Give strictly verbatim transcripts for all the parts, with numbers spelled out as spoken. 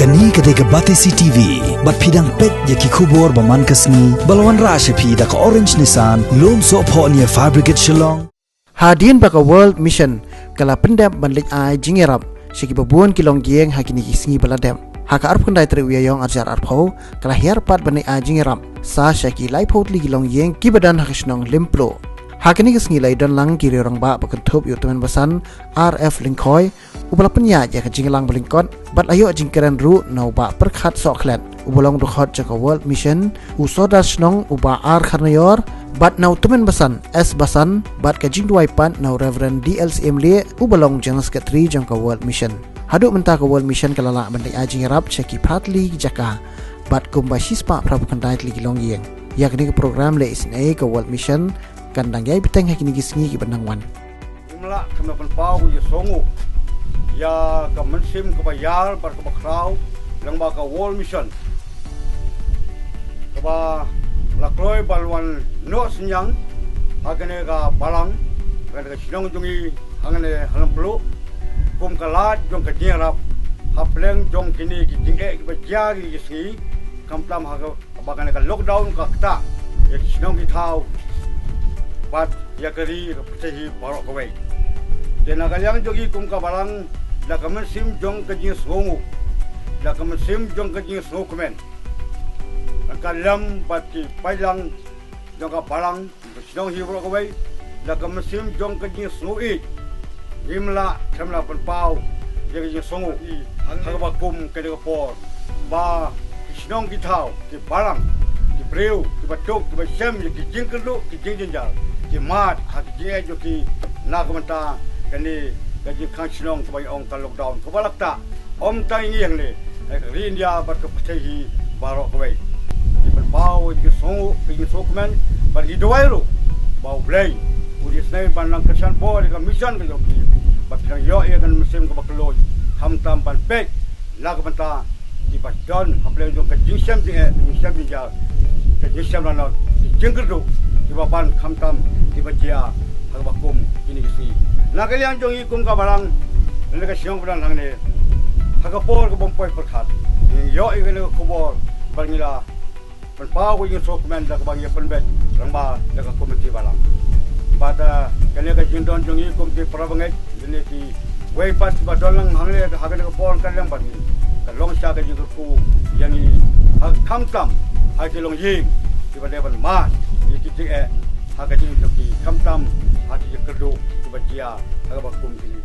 Kane ka dei ka Batesi T V, bad phi dang peit ïa ki khubor ba man ka sngi, ba la wanrah sha phi da ka Orange Nissan, Lumsohphoh near Fire Brigade Shillong. Hadien ba ka World Mission ka la pyndep ban leit ai jingïarap sha ki babun ki longïing ha kine ki sngi ba la dep, ha ka arphew khyndai tarik u Ïaïong arhajar arphew, ka la hiar pat ban leit ai jingïarap sa sha ki laiphew tylli ki longïing kiba don ha ka shnong Lympluh. Ha kine ki sngi la ïadon lang ki riew rangbah ba kynthup ïa u tymmen basan R F Lyngkhoi, uba la pynïaid ïa ka jingïalang ba lyngkot, bad la ïoh jingkren ruh na u Bah Pyrkhat Sohkhlet, uba long dkhot jong ka World Mission, u Sordar Shnong u Bah R Kharnaior, bad na u tymmen basan S Basan, bad ka jingduwai pat na u Reverend D L Syiemlieh, uba long General Secretary jong ka World Mission. Haduh mynta ka World Mission ka la lah ban leit ai jingïarap sha ki phra tylli ki jaka, bad kumba shispah phraphew khyndai tylli ki longïing. Ïa kane ka program leh isynei ka World Mission kan dang ïai bteng ha kine ki sngi kiban dang wan. Ngim lah kham da pynpaw ka jingsngewnguh ïa ka mynsiem kaba ïar bad kaba khraw lyngba ka World Mission, kaba la kloi ban wan noh synñiang ha kane ka balang, ha kane ka shnong jong ngi, ha kane ha Lympluh, kum ka lad jong ka jingïarap ha pdeng jong kine ki jingeh kiba jia kine ki sngi, khamtam ha ka ba kane ka lockdown ka ktah ïa ki shnong ki thaw bad ïa ka ri ka pyrthei hi baroh kawei. Te na ka liang jong ngi kum ka balang, da ka mynsiem jong ka jingsngewnguh, da ka mynsiem jong ka jingsngewkmen, da ka lem bad ki paidlang jong ka balang, ka shnong hi baroh kawei, da ka mynsiem jong ka jingsngewieit, ngim lah kham da pynpaw ïa ka jingsngewnguh ha kaba kum kane ka por, ba ki shnong ki thaw, ki balang, ki briew kiba duk kiba shem ïa ki jingkyrduh ki jingjynjar, ki mad ha ki jingeh jong ki na ka bynta kane ka jingkhang shnong kaba ngi ong ka lockdown kaba la ktah. Ym tang ïa ngi hangne, ha ka ri India bad ka pyrthei hi baroh kawei. Ngi pynpaw ïa ka jingsngewnguh, ka jingsngewkmen, bad ngi duwai ruh ba U Blei un isynei ban nang kyrshan bor ïa ka mission ka jong phi, ba phin nang ïoh ïa ka mynsiem kaba kylluid, khamtam ban peit na ka bynta kiba don ha pdeng jong ka jingshem jingeh, ka jingshem jingjar, ka jingshem lanot, ka jingkyrduh kiba ban khamtam kiba jia ha kaba kum kine ki sngi. Na ka liang jong ngi kum ka balang, lane ka shnong ba don hangne, ha ka por kaba ym poi pyrkhat ngi ïoh ïa kane ka khubor, bad ngi la pynpaw ka jingsngewkmen da kaba ngi ïa pynbeit rangbah da ka komiti balang. Bad, ah, kane ka jingdon jong ngi kum ki para bangeit, kine kiwei pat kiba don lang hangne ha kane ka por ka liang bad ngi, ka long shisha ka jingkyrkhu ïa ngi, ha khamtam ha ki longïing kiba dei ban mad ïa ki jingeh ha ka jingim jong ki, khamtam ha ki jingkyrduh kiba jia ha kaba kum kine.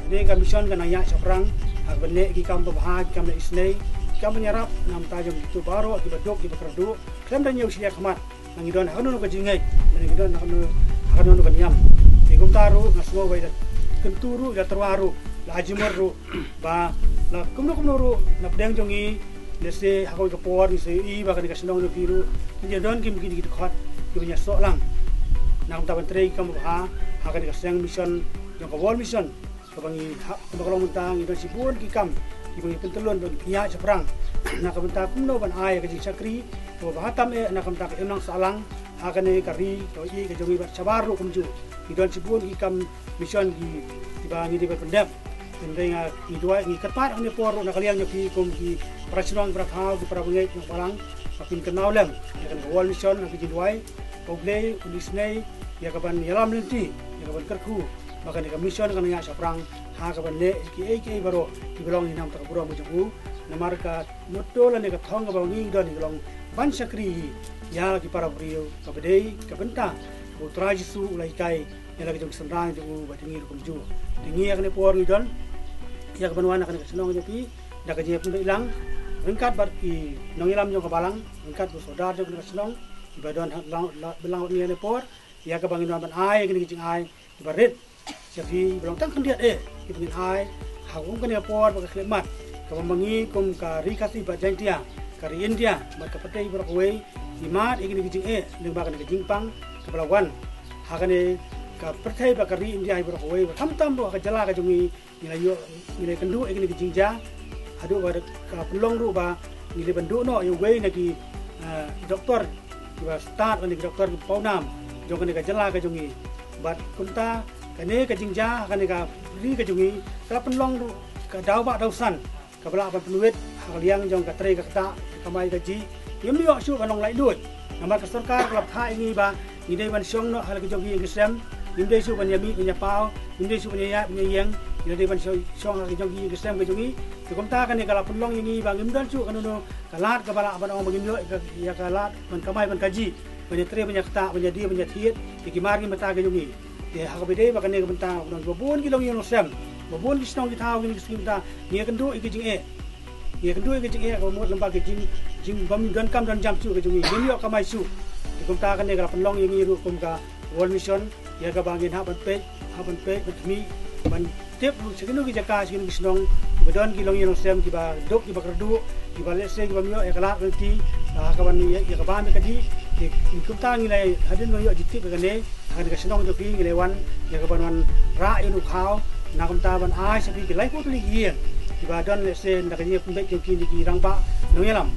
Kane ka mission ka nang ïaid shaphrang ha kaba leh ki kam babha, ki kam leh isynei, ki kam ban ïarap na ka bynta jong kito baroh kiba duk kiba kyrduh, khlem da ñiew shiliang khmat. Nang ngi don ha kano kano ka jingngeit, nang ngi don ha kano, ha kano kano ka niam. Te kumta ruh nga sngew ba i la kyntu ruh, i la tyrwa ruh, la ai jingmut ruh, ba la kumno kumno ruh na pdeng jong ngi, lehse ha kawei ka por ngi sa ïohi ba kane ka shnong jong phi ruh ngi don kim ki dkhot kiba ngi ïasoh lang. Na ka bynta ban trei ki kam babha ha kane ka seng mission jong ka World Mission, kaba ngi ha, kaba ka long mynta ngi don shibun ki kam kiba ngi pyntyllun ban ïaid shaphrang na ka bynta kumno ban ai ka jingshakri kaba bha tam eh na ka bynta ka imlang sahlang ha kane ka ri kaba ïeit ka jong ngi bad shabar ruh kumjuh. Ngi don shibun ki kam mission ki, kiba ngi dei ban pyndep. Hynrei nga, ngi duwai, ngi kyrpad ha kane por ruh na ka liang jong phi kum ki para shnong, para thaw, ki para bangeit, ki para balang, ba phin kynmaw lem ïa kane ka World Mission, ha ka jingduwai ba U Blei un isynei ïa ka ban ïalam lynti, ïa ka ban kyrkhu ba kane ka mission kan ïaid shaphrang ha ka ban leh kiei kiei baroh kiba long na ka bynta ka burom ka jong u. Namar ka motto lane ka thong kaba ngi don ka long ban shakri ïa ki para briew, kaba dei ka bynta kaba U Trai Jisu u la hikai ïa la ki jong ki synran jong u, bad ngi ruh kumjuh. Te ngi ha kane por ngi don ïa ka ban wan ha kane ka shnong jong phi da ka jingïapynbeit lang ryngkat bad ki nongïalam jong ka balang, ryngkat bad u sordar jong kane ka shnong, kiba don ha, la, la, balang bad ngi ha kane por, ïa kaba ngin wan ban ai kine ki jingai kiba rit sha phi, ba long tang khyndiat eh kiba ngin ai ha kum kane ka por ba ka khyllipmat, kaba ma ngi kum ka Ri Khasi bad Jaiñtia, ka ri India bad ka pyrthei baroh kawei, ngi mad ïa kine ki jingeh lyngba kane ka jingpang kaba la wan ha kane ka pyrthei bad ka ri India baroh kawei, bad khamtam ruh ha ka jylla ka jong ngi, ngi la ïoh, ngi la ïakynduh ïa kine ki jingjia, haduh ba ka pynlong ruh ba ngi la ban duh noh ïa uwei na ki, ah, doktor kiba stad, kane ki doktor kiba pawnam jong kane ka jylla ka jong ngi. Bad kumta kane ka jingjia ha kane ka ri ka jong ngi ka la pynlong ruh ka daw bah daw san Kaba lah ban pynwit ha ka liang jong ka trei ka ktah, ka kamai kajih. Ngim ïoh shuh ban long laitluid. Namar ka sorkar ka la phah ïa ngi ba ngi dei ban shong noh ha la ka jong ki ïing ki sem. Ngim dei shuh ban ïa mih ban ïa paw, ngim dei shuh ban ïa ïaid ban ïa ïeng. Ngi dei ban shong, shong ha la ka jong ki ïing ki sem ka jong ngi. Te kumta kane ka la pynlong ïa ngi ba ngim don shuh kano kano ka lad kaba lah ban ong ba ngin ïoh ïa ka, ïa ka lad ban kamai ban kajih, ban ïa trei ban ïa ktah, ban ïa die ban ïa thied ïa ki mar ki mynta ka jong ngi. Te ha kaba ïadei bad kane ka bynta, ba bun ki longïing longsem, ba bun ki shnong ki thaw, ki sngewthuh, ngi ïakynduh ïa ki jingeh. Ngi ïakynduh ïa ki jingeh kaba mut lem bad ki jing, jing bym donkam don jam shuh ka jong ngi, ngim ïoh kamai shuh. Te kumta kane ka la pynlong ïa ngi ruh kum ka World Mission, ïa kaba ngin hap ban peit, hap ban peit, ban khmih, ban tip ruh sha kino ki jaka, sha kino ki shnong ba don ki longïing longsem kiba duk, kiba kyrduh, kiba lehse kiba ym ïoh ïa ka lad ka lynti, ah, ha kaban ïa, ïa ka bam ïa ka dih. Te kumta ngi la, hadien ba ngi ïoh jingtip ïa kane, ha kane ka shnong jong phi ngi la wan ïa kaban wan rah ïa une u khaw, na kumta ban ai sha phi ki laiphew tylli ki ïing kiba don lehse na ka jingïapynbeit jong ki na ki rangbah nongïalam,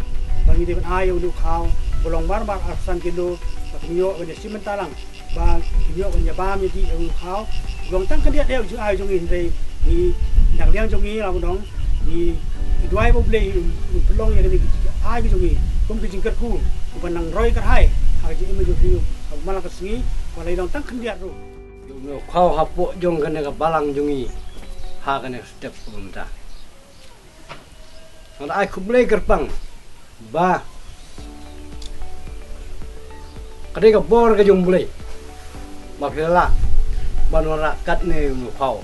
ba ngi dei ban ai ïa une u khaw ba long marmar arphew san kilo, ba phin ïoh ban ïashim bynta lang, ba phin ïoh ban ïa bam ïa dih ïa une u khaw. U long tang khyndiat eh u jingai jong ngi, hynrei ngi na ka liang jong ngi la u nong, ngi, ngi duwai ba U Blei un, un pynlong ïa kane ka jingai ka jong ngi kum ka jingkyrkhu, u ban nang roi kyrhai ha ka jingim jong phi ha man la ka sngi, ba la i long tang khyndiat ruh. Ïa une u khaw hapoh jong kane ka balang jong ngi ha kane ka step ka bynta. Nga da ai khublei kyrpang ba ka dei ka bor ka jong U Blei ba phi la lah ban wanrah katne une u khaw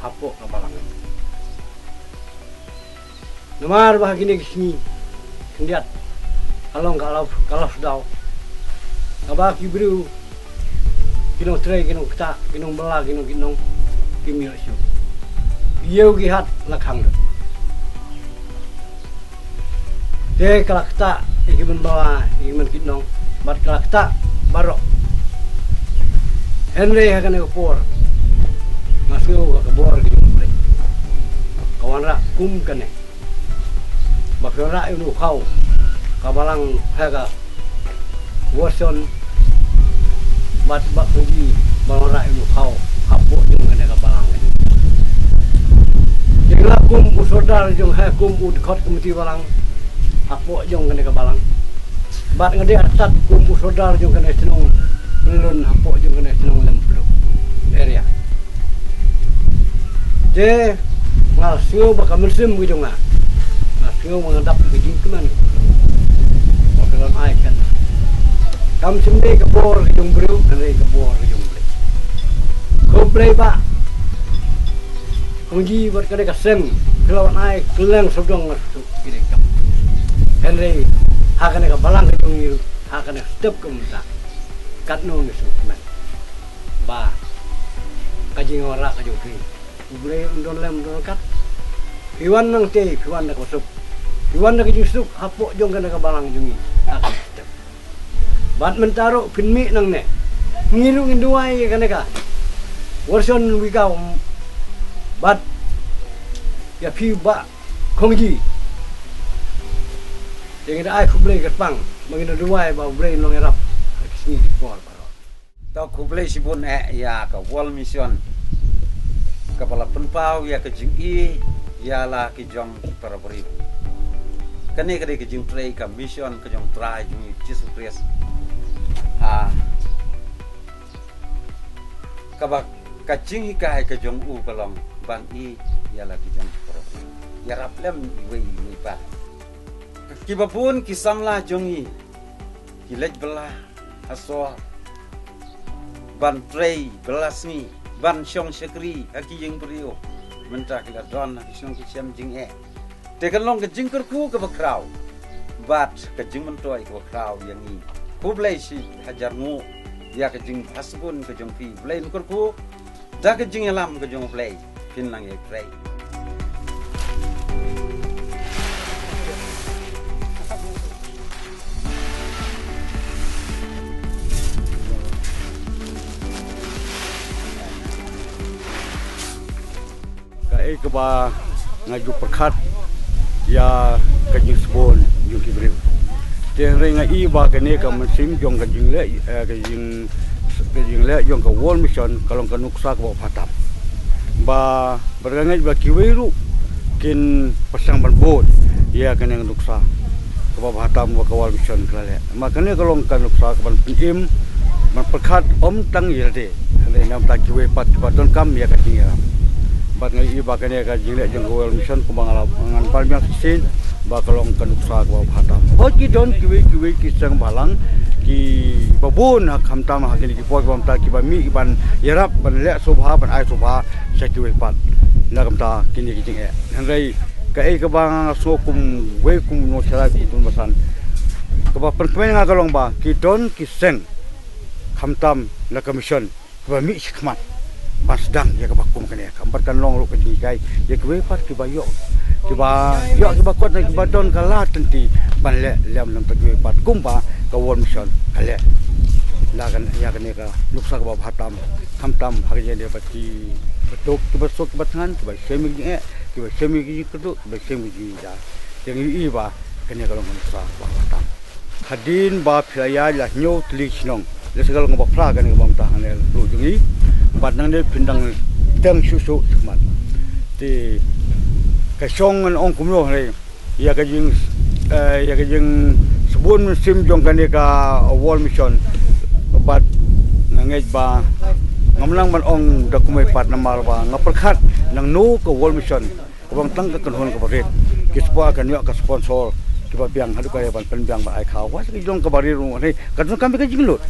hapoh ka balang. Namar ba ha kine ki sngi khyndiat ka long ka la, ka la sdang kaba ki briew ki nongtrei, ki nongktah, ki nongbylla, ki nongkit nong, kim ïoh shuh. Ïew ki hat la khang. Te ka la ktah ïa ki ban bylla, ïa ki ban kit nong, bad ka la ktah baroh. Hynrei ha kane ka por nga sngew ka bor ka jong U Blei ka wanrah kum kane. Ba phi wanrah ïa une u khaw, ka balang ha ka Warson bad Bah Kongji, ba wanrah ïa une u khaw hapoh jong kane ka balang. Te nga kum u sordar jong, ha, kum u dkhot komiti balang hapoh jong kane ka balang. Bad nga dei artat kum u sordar jong kane ka shnong Pynlun hapoh jong kane ka shnong Lemplu area. Te nga sngew ba ka mynsiem ka jong nga, nga sngew ba nga dap ka jingkmen. Ba ka long ai kan. Kam shym dei ka bor ka jong u briew, ka dei ka bor ka jong U Blei. Khublei Bah Kongji bad ka dei ka seng, ka la wan ai kylleng sawdong ngan suk ki dei kam. Hynrei ha kane ka balang ka jong ngi, ha kane ka step ka mynta, katno ngi sngewkmen ba ka jingwanrah ka jong phi, U Blei un don lem don kat. Phi wan nangtei, phi wan da ka suk, phi wan da ka jingsuk hapoh jong kane ka balang jong ngi. Ha ka step bad mynta ruh phin mih nangne, ngi ruh ngin duwai ïa kane ka Warson Wikaw bad ïa phi Bah Kongji. Te ngi da ai khublei kyrpang, ba ngin da duwai ba U Blei un long ïarap ha ki sngi ki por baroh. To khublei shibun eh ïa ka World Mission kaba la pynpaw ïa ka jingi ïa la ki jong ki para briew. Kane ka dei ka jingtrei ka mission ka jong Trai jong ngi Jisu Khrist. Ha kaba ka jinghikai ka jong u ka long ban i ïa la ki jong ki para briew, ïarap lem iwei iwei pat. Kiba bun ki samla jong ngi ki leit bylla ha sor ban trei bylla sngi, ban shong shakri ha ki ïing briew. Mynta ki la don ha ki shnong ki shem jingeh. Te kan long ka jingkyrkhu kaba khraw bad ka jingmyntoi kaba khraw ïa ngi. Khublei shi hajar nguh ïa ka jingbha shibun ka jong phi. Blei un kyrkhu da ka jingïalam ka jong U Blei, phin nang ïai trei. Kaei kaba nga ju pyrkhat ïa ka jingsbun jong ki briew. Te hynrei nga i ba kane ka mynsiem jong ka jingleh, eh, ka jing, ka jingleh jong ka World Mission ka long ka nuksa kaba phatam. Ba, ba nga ngeit ba kiwei ruh Kin pyrshang ban bud ïa kane ka nuksa kaba bha tam ba ka World Vision ka la leh. Ma kane ka long ka nuksa kaban pynim, ban pyrkhat ym tang ïa lade, hynrei na bynta kiwei pat kiba donkam ïa ka jingïarap. Bad nga ïohi ba kane ka jingleh jong ka World Vision kumba nga la, ngan ban biang shisien, ba ka long ka nuksa kaba bha tam. Hooid, ki don kiwei kiwei ki seng bhalang kiba bun, ha khamtam ha kine ki por kiba mynta, kiba mih ban ïarap, ban leh sngewbha, ban ai sngewbha sha kiwei pat na ka bynta kine ki jingeh. Hynrei kaei kaba nga sngew kum uwei, kum u nongshakri, kum u tymmen basan, kaba pynkmen ïa nga ka long ba ki don ki seng, khamtam na ka mission, kiba mih shakhmat ban sdang ïa kaba kum kane. Kam pat kan long ruh ka jinghikai ïa kiwei pat kiba ïoh, kiba ïoh, kiba kot, na kiba don ka lad lynti ban leh lem na ka bynta kiwei pat, kumba ka World Mission ka leh. La kan ïa kane ka nuksa kaba bha tam, khamtam ha ka jingïadei bad kiba duk, kiba suk, kiba thngan, kiba shem ïa ki jingeh, kiba shem ïa ki jingkyrduh, kiba shem ïa ki jingïada. Te nga ïohi ba kane ka long ka nuksa kaba bha tam. Hadien ba phi la ïaid la hynñiew tylli ki shnong, lehse ka long kaba phra kane kaba mynta hangne la pynduh jong ngi. Bad nangne phin dang teng shuh shuh shakhmat. Te ka shong ngan ong kumno, hynrei ïa ka jing, eh, ïa ka jingsbun mynsiem jong kane ka World Mission. Bad nga ngeit ba ngam nang ban ong da kumwei pat namar ba nga pyrkhat nangno ka World Mission kaba tang ka kynhun kaba rit. Ki sponsor, kan ïoh ka sponsor kiba biang haduh kaei ban pynbiang ban ai khaw. Wat ki long kaba rit ruh, hynrei ka donkam ïa ka jinglut.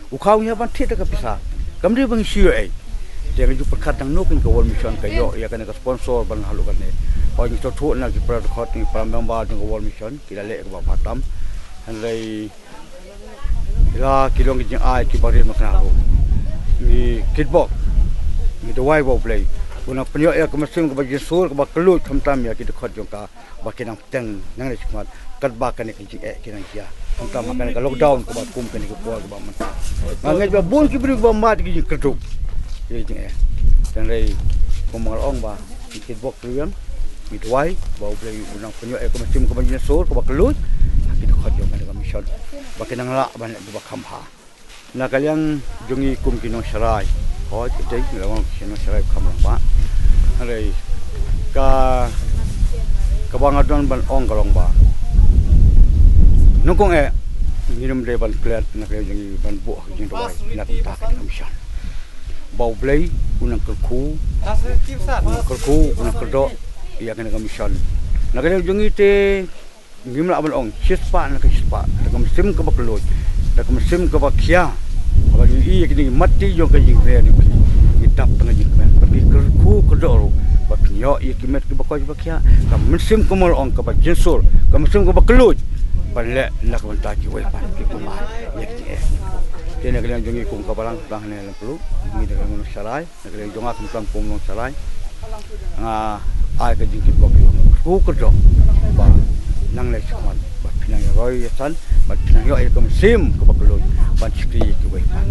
U khaw ngi hap ban thied da ka pisa, kam dei ba ngi shu ïoh ei. Te nga ju pyrkhat nangno kane ka World Mission ka ïoh ïa kane ka sponsor ban haduh kane. Hooid, ngi sngewthuh na ki para dkhot, ki para member jong ka World Mission ki la leh kaba bha tam. Hynrei la ki long ki jingai kiba rit, ma kane ruh ngi kitbok, ngi duwai ba U Blei un nang pynïoh ïa ka mynsiem kaba jingsur, kaba kylluid, khamtam ïa ki dkhot jong ka, ba kin nang teng nangne shakhmat katba kane ka jingeh ka nang jia, khamtam ha kane ka lockdown kaba kum kane ka por kaba mynta. Nga ngeit ba bun ki briew kiba mad ki jingkyrduh ïa ki jingeh. Hynrei kumba nga la ong ba ngi kitbok ruh, ngi duwai ba U Blei un nang pynïoh ïa ka mynsiem kaba jingsur, kaba kylluid ha ki dkhot jong kane ka mission, ba kin nang lah ban leh kiba kham bha. Na ka liang jong ngi kum ki nongshakri, hooid, ka dei ngi la ong ki nongshakri kham lang ba, hynrei ka, kaba nga don ban ong ka long ba nyngkong eh ngim dei ban klet na ka liang jong ngi ban buh ha ka jingduwai na ka bynta kane ka mission, ba U Blei un nang kyrkhu, un nang kyrkhu, un nang kyrdoh ïa kane ka mission. Na ka liang jong ngi te ngim lah ban ong shispah na ka shispah, da ka mynsiem kaba kylluid, da ka mynsiem kaba khia. Haba ngi ïohi ïa kine ki mat ti jong ka jingkmen, ngi dap tang ka jingkmen, ba phi kyrkhu kyrdoh ruh ba phin ïoh ïa ki met kiba koit ba khia, ka mynsiem kumba la ong kaba jingsur, ka mynsiem kaba kylluid ban leh na ka bynta kiwei pat kiba mad ïa ki jingeh. Te na ka liang jong ngi kum ka balang, tang hangne Laiphullut, ngi da ka nongshakri. Na ka liang jong nga khamtam kum u nongshakri, nga ai ka jingkitbok ïa u kyrkhu kyrdoh ba nangne shakhmat ba phin nang ïaroi ïasan, ba phin nang ïoh ïa ka mynsiem kaba kylluid ban shakri ïa kiwei pat.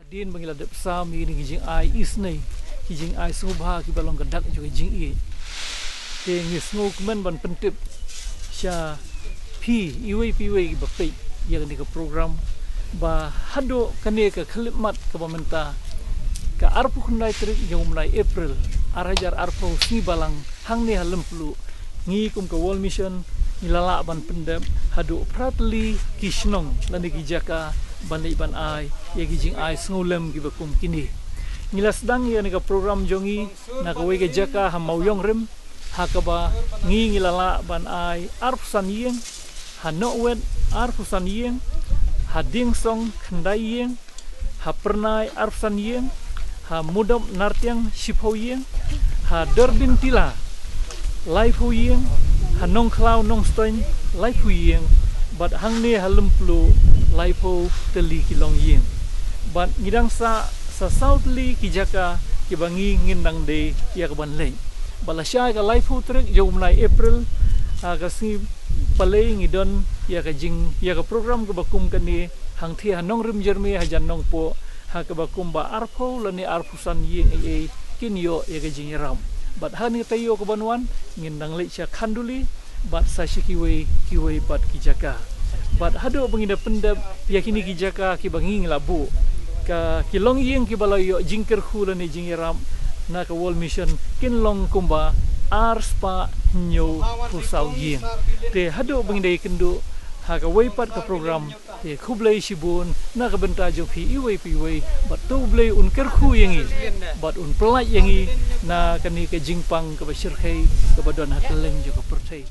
Hadien ba ngi la dep sam ïa kine ki jingai isynei, ki jingai sngewbha kiba long ka dak jong ka jingïeit, te ngi sngewkmen ban pyntip sha phi iwei pa iwei kiba peit ïa kane ka program, ba haduh kane ka khyllipmat kaba mynta, ka arphew khyndai tarik jong u bnai April, ar hajar arphew, sngi Balang, hangne ha Laiphullut, ngi kum ka World Mission ngi la lah ban pyndep haduh phra tylli ki shnong lane ki jaka ban leit ban ai ïa ki jingai sngewlem kiba kum kine. Ngi la sdang ïa kane ka program jong ngi na kawei ka jaka ha Mawïong Rim, ha kaba ngi, ngi la lah ban ai arphew san ïing, ha Nohwet arphew san ïing, ha Diengsoh khyndai ïing, ha Pyrnai arphew san ïing, ha Mudop Nartiang shiphew ïing, ha Dorbin Tila laiphew ïing, ha Nongkhlaw Nongstoiñ laiphew ïing, bad hangne ha Laiphullut laiphew tylli ki longïing. Bad ngi dang sah sa saw tylli ki jaka kiba ngi, ngin dang dei ïa ka ban leit. Bad lashai ka laiphew tarik jong u bnai April, ha ka sngi Palei, ngi don ïa ka jing, ïa ka program kaba kum kane hangthie ha Nongrim Jyrmie hajan Nongpoh, ha kaba kumba arphew lane arphew san ïing ei ei kin ïoh ïa ka jingïarap. Bad ha kane ka taïew kaban wan ngin dang leit sha Khanduli bad sa sha kiwei kiwei pat ki jaka. Bad haduh ba ngin da pyndep ïa kine ki jaka kiba ngi, ngi la buh, ka, ki longïing kiba la ïoh jingkyrkhu lane jingïarap na ka World Mission kin long kumba ar spah hynñiew phew saw ïing. Te haduh ba ngin da ïakynduh ha kawei pat ka program, te khublei shibun na ka bynta jong phi iwei pa iwei, bad to U Blei un kyrkhu ïa ngi bad un pyllait ïa ngi na kane ka jingpang kaba shyrkhei kaba don ha kylleng jong ka pyrthei.